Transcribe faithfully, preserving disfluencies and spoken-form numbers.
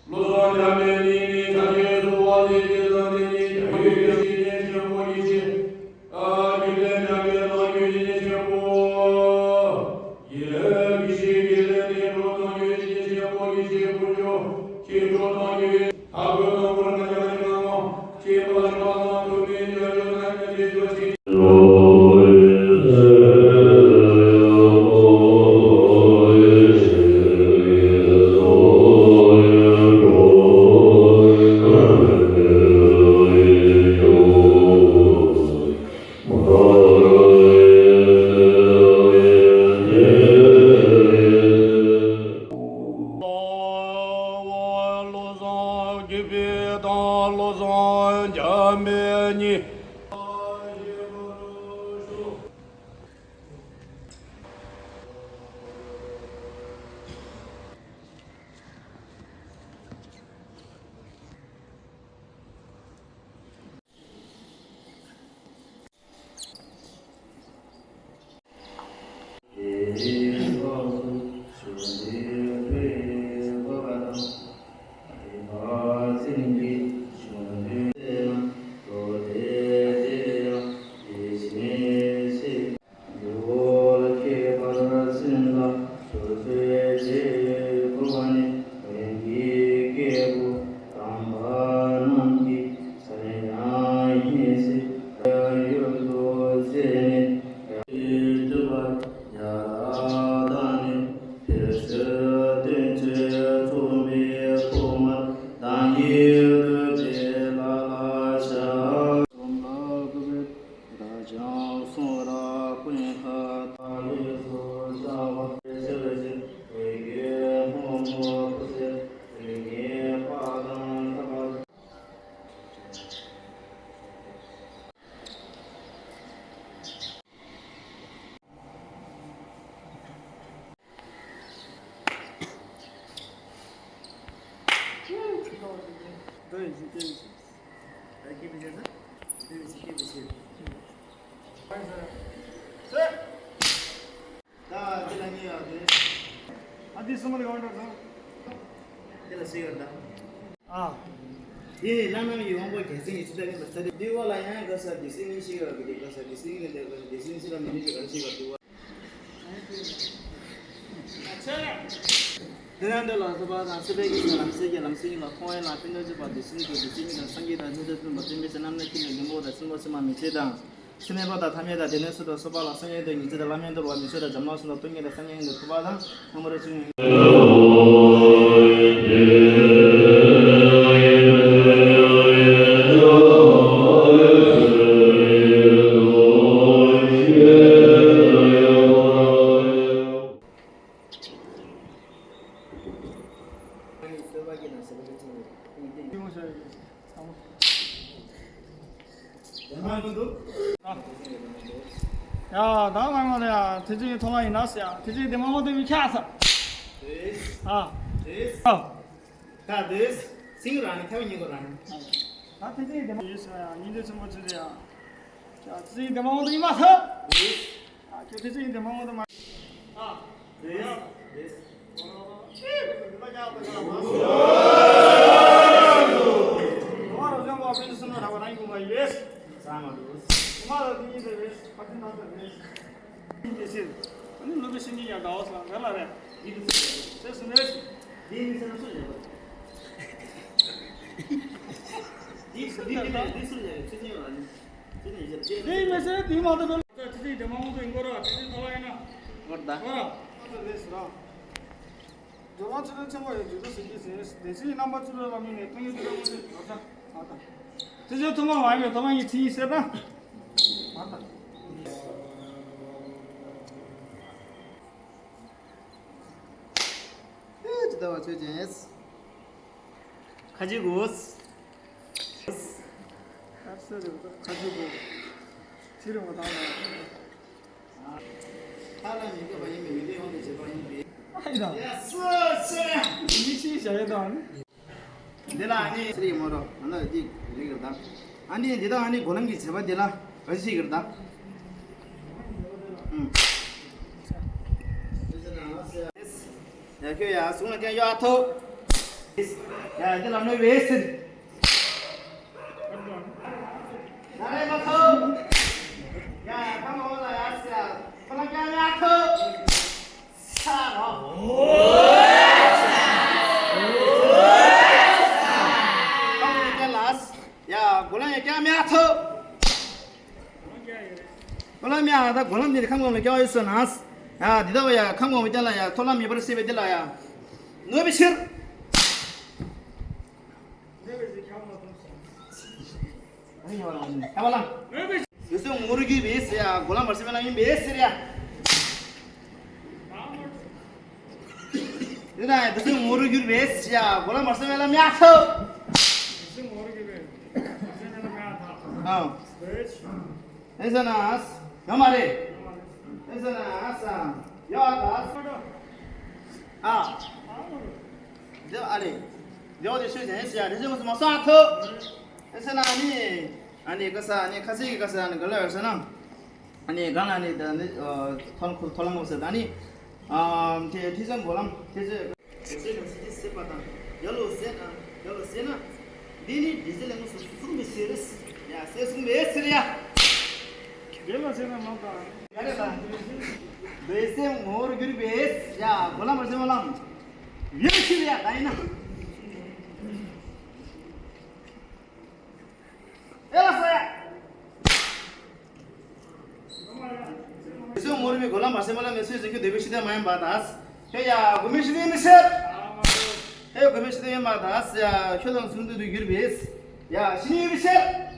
བློ་བཟང་འཇམ་དཔལ་ཉིད་ནི་ཕྱག་རྒྱའི་བཟོ་བ་ལས་སྐྱེས་ཙམ་དེ་ཉིད་ཀྱང་ཡུལ་གྱི་སྐྱེ་གནས་ཆེན་པོ་ཡེ་ཤེས། ཨ་ཀུན་ལྡན་འཇམ་དཔལ་དང་ཡུལ་གྱི་ཆེན་པོ། ཡེ་ཤེས་ཀུན་ལྡན་ནི་གྲོགས་དང་ཡུལ་གྱི་ཆེན་པོ་ཡེ་ཤེས་དཀོན་མཆོག་ཁྱེད་གྲོགས་དང་ཡུལ་ལྷ་བུ་དང་བུར་ང་ཡང་ཉི་མ་ངོ་ཁྱེད་པ་ལ་ཕྱག་ན་ཐུགས་ནི་བྱ་རྒྱུ་ན་ཉ་ཆེ་ཆོ་ཆེ། བློ་བཟང་རྒྱུད་པའི་དང་བློ་བཟང་འཇམ་དཔལ་གཉིས། འགྲོ་ལ་ཁྱད་པར་ཅན་ལ་ཆོས་སྤྱོད་ཅེས་བསྒོ་བ་ནི། བོན་གྱི་སྐད་པོ་དམ་པ་རྣམས་ཀྱི་ས་ནས་ཡང་སྙེད་སྲིད་ཡུལ་དུ་བྱས་ནས། ཡ་སྤྲུལ་པ་ཡ་ར་དང་ནི་ཕལ་ཆེར་སྟོན་ཆོས་རྩོམ་པའི་ཐོག་མར་བདག་ཉིད་འདུས་པའི་ལ་ལ་ཤ། རྩོམ་ལ་བསྒོ་བའི། བདག་ཀྱང་གསུང་རབ་ཀུན་ལྷ་ཐ་ལེ་སོ་བྱ་བ་ཆེར་ཞིག་བོད་ཀྱི་ཕོ་མོ་ཐུགས་སྲས་དོན་གཉེར་པ་དང་ཐ་པ། ད་འདི་ལ་གཉིས་ཡོད་དེ། ཨ་འདི་གསུམ་པ་དེ་ག་པར་འགྲོ་སོང་། འདི་ལ་གཟིགས་ཡོད་ད། ཨ། འདི་ནི་བླ་ན་མེད་ཀྱི་དབང་པོ་རྒྱལ་མཚན་གྱི་ཆུ་ཚད་ལེན་པར་ས་དེ་འདུལ་བ་ལ་ཡང་ག་ས་འདི་སྲིད་ནི་ཤི་ཡོད་ཀྱི་དེ་ག་ས་འདི་སྲིད་ནི་འདི་ག་འདི་སྲིད་ནི་ཤི་ལ་མི་ནི་ཅི་ག་ཤི་ག་འདུལ་བ། དེ་ནས་འདི་ལ་སོགས་པ་དང་སྲིད་པའི་གི་ལམ་སྲིད་ཀྱི་ལམ་སྲིད་ལ་མཐོང་བའི་ལ་ཕན་ཐོགས་བྱེད་པ་འདི་སྲིད་ཀྱི་འདི་སྲིད་ཀྱི་དང་སངས་རྒྱས་དང་སྣོད་དུ་ཕུལ་བ་སྟོན་པའི་ཚེ་རྣམས་ནི་ཁྱིམ་ནས་ལུང་པོ་དང་སྲིན་པོ་ཕྱི་མ་མི་ཚེ་དང་། སེམས་མེད་པ་དང་ཐ་མལ་དང་སྡེ་སྣོད་སུ་དང་སོགས་པ་ལ་སངས་རྒྱས་དང་ཉི་ཚེ་དང་བླ་མེད་འདོར་བ་མི་ཆོས་དང་འཇམ་ལམ་སུ་དང་སྟོང་ཉིད་དང་སངས་རྒྱས་ཉིད་དུ་ཐུབ་པ་དང་སྔ་མོ་རེ་ཆུང་ངུ། ཡ། ད་མ་མ་ལ་ཡ་དེ་ཅིག་ཐོག་མ་ཡིན་ན་ཟེར་ཡ་དེ་ཅིག་དེ་མ་མ་དེ་མི་ཁྱག་ས། ཨ། ཨ། ད་དེ་སིང་ར་ནི་ཐེ་བ་ཉིད་གོ་ར་ནི། ད་དེ་ཅིག་དེ་མ་ཡིན་ཟེར་ཡ་ཉིན་དེ་ཆེན་པོ་ཅི་ཟེར་ཡ། ཡ་དེ་ཅིག་དེ་མ་མ་དེ་ཡིན་མ་ས། ཨ་ཁྱོད་དེ་ཅིག་དེ་མ་མ་དེ་མ། ཨ། དེ་ཡ། དེ། འགྲོ་བ་ཆེན་པོ་ཆེན་པོ་ཡི་རྒྱུད་དུ་ཟིན་གྱི་ཟིན། བདེ་ཆེན་རྣམ་པར་འཕྲུལ་པའི་ལམ་ཡིན་ནས་སྟོང་ཉིད་དུ་རང་ངོ་ནི་ལོ་ཙཱ་ཨ་དང་། དེ་ཚོའི་ཐུན་མོང་མ་ཡིན་པའི་ཐོག་མ་ཡི་ཚིག་ཡིན་ཟེར་ན། ཨ་དང་། ཨེ་ཅི་ལྟ་བ་ཆོས་ཅན། ཁ་ཅིག་གོ། ཁ་ཅིག་གོ། ཁ་ཅིག་གོ། ཁ་ཅིག་གོ། ཁ་ཅིག་གོ། ཁ་ལ་མི་དགོས་པ་ཡིན་པས་མི་དགོས་ཡོང་དུ་བྱེད་པ་ཡིན་པས། ཨ་ཡི་དང་། ཡ་སོ་སོ། མི་ཤེས་བྱ་ཡི་དང་། འདི་ལ་ཨ་ནི་ཚེ་རིང་མོ་རོ་ང་ལ་འདི་རིག་རབ་དང་། ཨ་ནི་འདི་དང་ཨ་ནི་གོ་ལམ་གྱི་བྱེད་པ་འདི་ལ་ག་ཅི་ཞིག་རེད་དང་། ཡ་ཁྱོད་ཡ་གཟུངས་ལ་ཀྱང་གཡོ་ཨ་ཐོ། ཡ། འདི་ལ་གནོད་པའི་ཟེར། ད་རེས་མ་ཐུབ། ཡ། ཁ་མ་བ་ལ་ཡ་ཟེར་ཡ། ཁོ་ལ་ཀྱང་ཡ་ཐུབ། ས་རོ། ཁ་མ་བ་ལ་ཡ། ཡ། གོ་ལ་ཡ་ཀྱང་ཡ་ཐུབ། གོ་ལ་མི་ཨ་ད་གོ་ལ་མི་ཁམ་གོང་ལ་སྐྱོ་ཡོད་སོ་ན། ཡ། འདི་ལྟ་བུ་ཡ་ཁམ་གོང་མི་ཅན་ལ་ཡ་ཐོ་ལམ་མི་པར་སེ་བེ་འདི་ལ་ཡ། གནོད་པའི་ཕྱིར། ཁྱབ་ལ། འདི་ཚོ་ངོ་རུ་གྱུར་པའི་ཟེར་ཡ་གོ་ལ་མར་སེ་མེ་ལ་ཡིན་པའི་ཟེར་ཡ། འདི་དང་འདི་ཚོ་ངོ་རུ་གྱུར་པའི་ཟེར་ཡ་གོ་ལ་མར་སེ་མེ་ལ་མི་ཨ་ཐོ། ཨ། ཨེ་ཟེར་ན། ཡོད་མ་རེད། ཨེ་ཟེར་ན། ཡོད་ཨ། ཨ། འདི་ཨ་རེད། འདི་འོ་དེ་ཤོད་ཅན་ཟེར་ཡ་རེད་ཟེར་མ་སོང་ཨ་ཐུབ། ཨེ་ཟེར་ན་ནི། ཨ་ནི་ག་ས་ནི་ཁ་སི་གི་ག་ས་ནི་ག་ལ་ཡོད་ཟེར་ན། ཨ་ནི་གང་ལ་ནི་ད་ནི་ཐོ་ཐོ་ལང་གོ་ཟེར་ད་ནི། ཨ། དེ་ཐི་ཟན་གོ་ལམ་དེ་ཚོས། དེ་ཚོས་ལ་སྲིད་ཀྱི་ཟེར་པ་དང་། ཡ་ལོ་ཟེར་ན། ཡ་ལོ་ཟེར་ན། འདི་ནི་འདི་ཚོ་ལས་ངོ་སོ་སོ་གསུངས་པའི་ཟེར་རེད། ཡ་ཟེར་གསུངས་པའི་ཟེར་ཡ། དེ་ལ་ཟེར་ན་མ་དང་། ག་རེ་ལ། འདོད་སེམས་ངོ་བོར་གྱུར་པའི་ཡ་གོ་ལ་མར་སེ་མེ་ལ། ཡོད་ཕྱིར་ཡ་ད་ཡིན་ན། ཨེ་ལ་ས་ཡ། དེ་ཚོ་ངོ་རུ་མི་གོ་ལ་མར་སེ་མེ་ལ་མེ་སུས་ཟེར་ཁྱོད་འདོད་པའི་ཕྱི་དེ་མ་ཡིན་པ་དང་། ཧེ་ཡ་གོ་མི་ཤི་དེ་མི་ཤེར། ཧེ་གོ་མི་ཤི་དེ་ཡིན་པ་དང་། ཡ་ཁྱོད་དང་ཚུལ་འདུས་དུ་གྱུར་པའི། ཡ་ཤི་ནི་ཡོད་པའི་ཕྱིར།